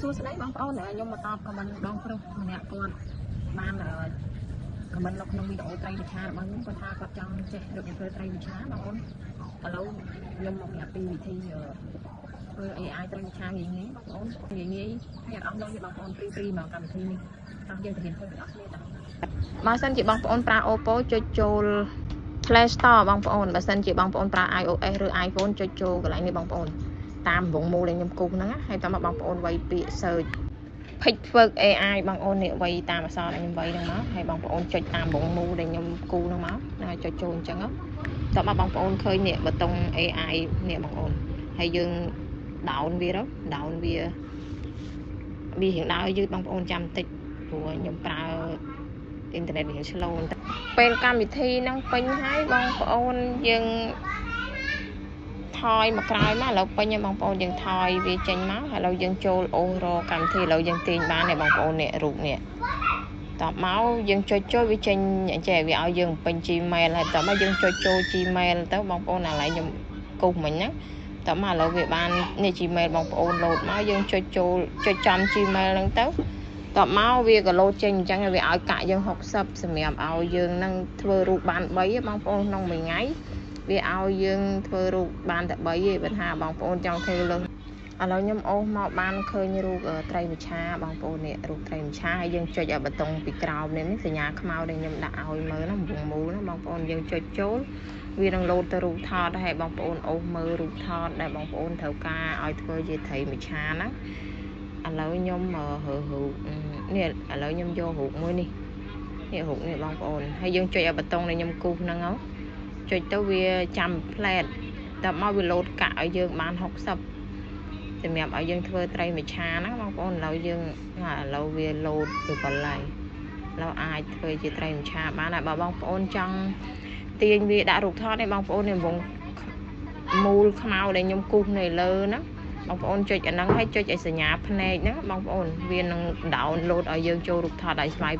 សួស្តីបងប្អូនខ្ញុំមកតប comment បងប្រុសម្នាក់គាត់បាន comment នៅក្នុងវីដេអូត្រីមច្ឆារបស់ខ្ញុំគាត់ថាគាត់ចង់ចេះរបៀបធ្វើត្រីមច្ឆាបងប្អូនឥឡូវខ្ញុំមកប្រាប់ពីវិធីធ្វើ AI ត្រីមច្ឆាងាយងាយបងប្អូនងាយងាយហើយអត់អស់លុយទេបងប្អូន free free មកកម្មវិធីនេះតោះយើងទៅរៀនធ្វើទាំងអស់គ្នាតោះ បើសិនជាបងប្អូនប្រើ Oppo ចុចចូល Play Store បងប្អូនបើសិនជាបងប្អូនប្រើ iOS ឬ iPhone ចុចចូលកន្លែងនេះបងប្អូនតាមវងមូលដែលខ្ញុំគូសហ្នឹងហើយតមកបងប្អូនវាយពាក្យ search PicWorks AI បងប្អូននេះវាយតាមអក្សរដែលខ្ញុំវាយហ្នឹងមកហើយបងប្អូនចុចតាមវងមូលដែលខ្ញុំគូសហ្នឹងមកណាចុចចូលអញ្ចឹងតមកបងប្អូនឃើញនេះប៊ូតុង AI នេះបងប្អូនហើយយើង down វាទៅ down វាវារៀងដើរយឺតបងប្អូនចាំតិចព្រោះខ្ញុំប្រើអ៊ីនធឺណិតវា slow ពេលកម្មវិធីហ្នឹងពេញហើយបងប្អូនយើងថយមកក្រោយមកឥឡូវពេញហើយបងប្អូនយើងថយវាចេញមកឥឡូវយើងចូលអូសរកកម្មវិធីឥឡូវយើងទាញបាននេះបងប្អូននេះរូបនេះតបមកយើងចុចចូលវាចេញអញ្ចេះវាឲ្យយើងពេញ Gmail ហើយតបមកយើងចុចចូល Gmail ទៅបងប្អូនអាឡ័យខ្ញុំគូសមិញហ្នឹងតបមកឥឡូវវាបាននេះ Gmail បងប្អូនលោតមកយើងចុចចូលចុចចំ Gmail ហ្នឹងទៅតបមកវាក៏លោតចេញអញ្ចឹងវាឲ្យកាក់យើង60សម្រាប់ឲ្យយើងនឹងធ្វើរូបបាន3បងប្អូនក្នុងមួយថ្ងៃវាឲ្យយើងធ្វើរូបបានតែ3ទេបើថាបងប្អូនចង់ធ្វើលើសឥឡូវខ្ញុំអូសមកបានឃើញរូបត្រីមច្ឆាបងប្អូននេះរូបត្រីមច្ឆាហើយយើងចុចឲ្យបតុងពីក្រោមនេះសញ្ញាខ្មៅដែលខ្ញុំដាក់ឲ្យមើលណាវងមូលណាបងប្អូនយើងចុចចូលវានឹងលោតទៅរូបថតហើយបងប្អូនអូសមើលរូបថតដែលបងប្អូនត្រូវការឲ្យធ្វើជាត្រីមច្ឆាហ្នឹងឥឡូវខ្ញុំរើរូបនេះឥឡូវខ្ញុំយករូបមួយនេះនេះរូបនេះបងប្អូនហើយយើងចុចឲ្យបតុងដែលខ្ញុំគូសហ្នឹងហ៎ចុចទៅវាចាំផ្លែតតែមកវាលោតកាក់ឲ្យយើងបាន60សម្រាប់ឲ្យយើងធ្វើត្រីមច្ឆាហ្នឹងបងប្អូនឥឡូវយើងឥឡូវវាលោតវាបន្លៃឥឡូវអាចធ្វើជាត្រីមច្ឆាបានហើយបើបងប្អូនចង់ទាញវាដាក់រូបថតនេះបងប្អូននេះវងមូលខ្មៅដែលខ្ញុំគូសនៅលើហ្នឹងបងប្អូនចុចអាហ្នឹងហើយចុចឲ្យសញ្ញាភ្នែកហ្នឹងបងប្អូនវានឹង download ឲ្យយើងចូលរូបថតឲ្យស្វ័យ